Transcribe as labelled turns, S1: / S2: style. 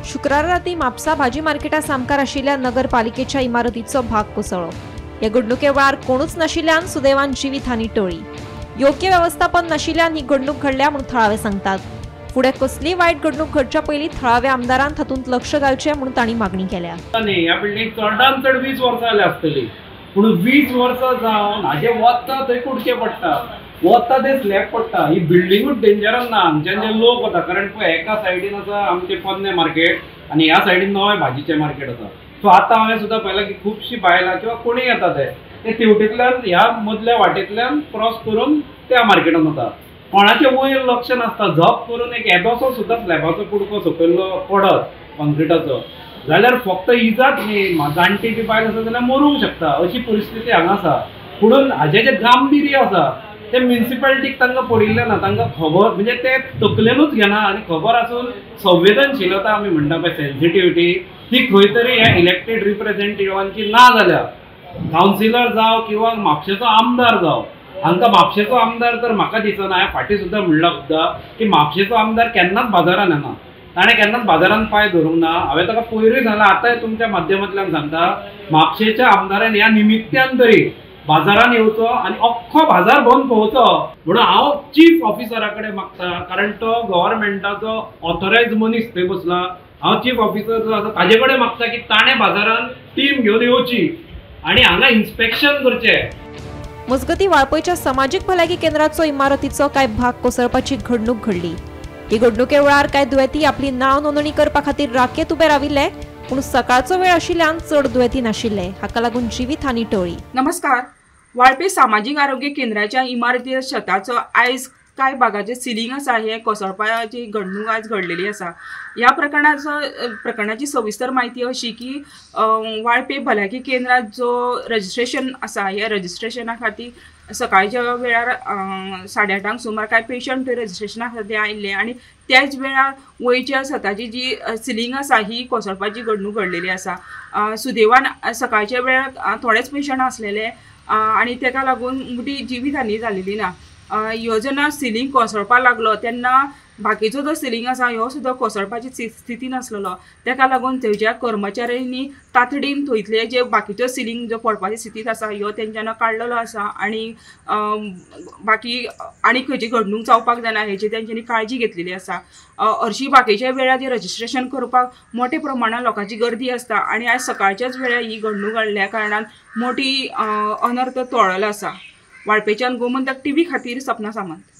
S1: शुक्रारा राती म्हापसा भाजी मार्केटा सामकार आशिल्ल्या नगरपालिकेच्या इमारतीचो भाग कोसळ्ळो. हे घडणुके वेळार कोणूच नाशिल्ल्यान सुदैवान जिवीतहानी टळ्ळी. योग्य वेवस्थापन नाशिल्ल्यान ही घडणूक घडल्या म्हूण थळावे सांगतात. फुडें कसलीय वायट घडणूक घडच्या पयलीं थळाव्या आमदारान तातूंत लक्ष घालचें म्हूण तांणी मागणी केल्या.
S2: ह्या बिल्डिंग चडान चड 20 वर्सां जाल्या आसतली, पूण 20 वर्सां जावन हाजे वता थंय कुडके पडटा, वता ते स्लॅब पडटा. ही बिल्डिंगूच डेंजरान ना. हांगच्यान जे लोक वता, कारण पळय एका सायडीन आसा आमचें पोन्नें मार्केट आनी ह्या सायडीन नवें भाजीचें मार्केट आसा. सो आतां हांवें सुद्दां पळयलां की खुबशीं बायलां किंवा कोणूय येता ते तेवटेंतल्यान ह्या मदल्या वाटेंतल्यान क्रॉस करून त्या मार्केटान वता. कोणाचें वयर लक्ष नासता, झप करून एक येदोसो सुद्दां स्लॅबाचो कुडको सकयल्लो पडत कॉन्क्रिटाचो जाल्यार फक्त इजाच न्ही, जाणटी बी बायल आसा जाल्यार मरूंक शकता अशी परिस्थिती हांगा आसा. पुणून हाजें जें गांभीर्य आसा तें म्युनिसिपालिटीक तांकां पडिल्लें ना, तांकां खबर म्हणजे ते तकलेनूच घेना. आनी खबर आसून संवेदनशीलता आमी म्हणटा पळय, सेन्सिटिविटी, ती खंय तरी ह्या इलेक्टेड रिप्रेझेंटेटिवांची ना जाल्या. कावन्सिलर जावं किंवा म्हापशेचो आमदार जावं, हांकां म्हापशेचो आमदार तर म्हाका दिसना. हांवें फाटीं सुद्दां म्हणलां खुबदां की म्हापशेचो आमदार केन्नाच बाजारान येना, ताणें केन्नाच बाजारान पांय धरूंक ना. हांवें ताका पयरूय सांगलां, आतांय तुमच्या माध्यमांतल्यान सांगता, म्हापशेच्या आमदारान ह्या निमित्त्यान तरी बाजारान येवचो आनी अख्खो बाजार भोंवन पळोवचो म्हणून हांव चीफ ऑफिसरा कडेन मागता, कारण तो गव्हर्मेंटाचो ऑथोरायज मनीस थंय बसला. हांव चीफ ऑफिसर जो आसा ताजे कडेन मागता की ताणें बाजारान टीम घेवन येवची आनी हांगा इन्स्पेक्शन करचें.
S1: मजगतीं वाळपयच्या समाजीक भलायकी केंद्राचो इमारतीचो कांय भाग कोसळपाची घडणूक घडली. ही घडणुके वेळार कांय दुयेंती आपली नांव नोंदणी करपा खातीर राकेत उबे राविल्ले, पूण सकाळचो वेळ आशिल्ल्यान चड दुयेंती नाशिल्ले. हाका लागून जिवीतहानी टळ्ळी.
S3: नमस्कार. वाळपे सामाजीक आरोग्य केंद्राच्या इमारतीच्या शेताचो आयज कांय भागाचें सिलींग आसा हें कोसळपाची घडणूक आज घडलेली आसा. ह्या प्रकरणाची सविस्तर म्हायती अशी की वाळपे भलायकी केंद्रात जो रजिस्ट्रेशन आसा ह्या रजिस्ट्रेशना खातीर सकाळच्या वेळार 8:30 सुमार कांय पेशंट थंय रजिस्ट्रेशना खातीर आयिल्ले आनी त्याच वेळार वयच्या सताची जी सिलींग आसा ही कोसळपाची घडणूक घडलेली आसा. सुदैवान सकाळच्या वेळार थोडेच पेशंट आसलेले आनी ताका लागून मोठी जिवीतहानी जालेली ना. ह्यो जेन्ना सिलींग कोसळपाक लागलो तेन्ना बाकीचो जो सिलींग आसा ह्यो सुद्दां कोसळपाची स्थिती नासलेलो. ताका लागून थंयच्या कर्मचाऱ्यांनी तातडीन थंयतले जे बाकीचो सिलींग जो पडपाची स्थितीत आसा ह्यो तेंच्यांनी काडलेलो आसा आनी बाकी आनी खंयची घडणूक जावपाक जायना हेची तेंच्यांनी काळजी घेतलेली आसा. हरशीं बाकीच्या वेळार जे रजिस्ट्रेशन करपाक मोठ्या प्रमाणान लोकांची गर्दी आसता आनी आयज सकाळच्याच वेळार ही घडणूक घडल्या कारणान मोठी अनर्थ टळ्ळो आसा. वाळपेच्यान गोमंतक टीव्ही खातीर सपना सामंत.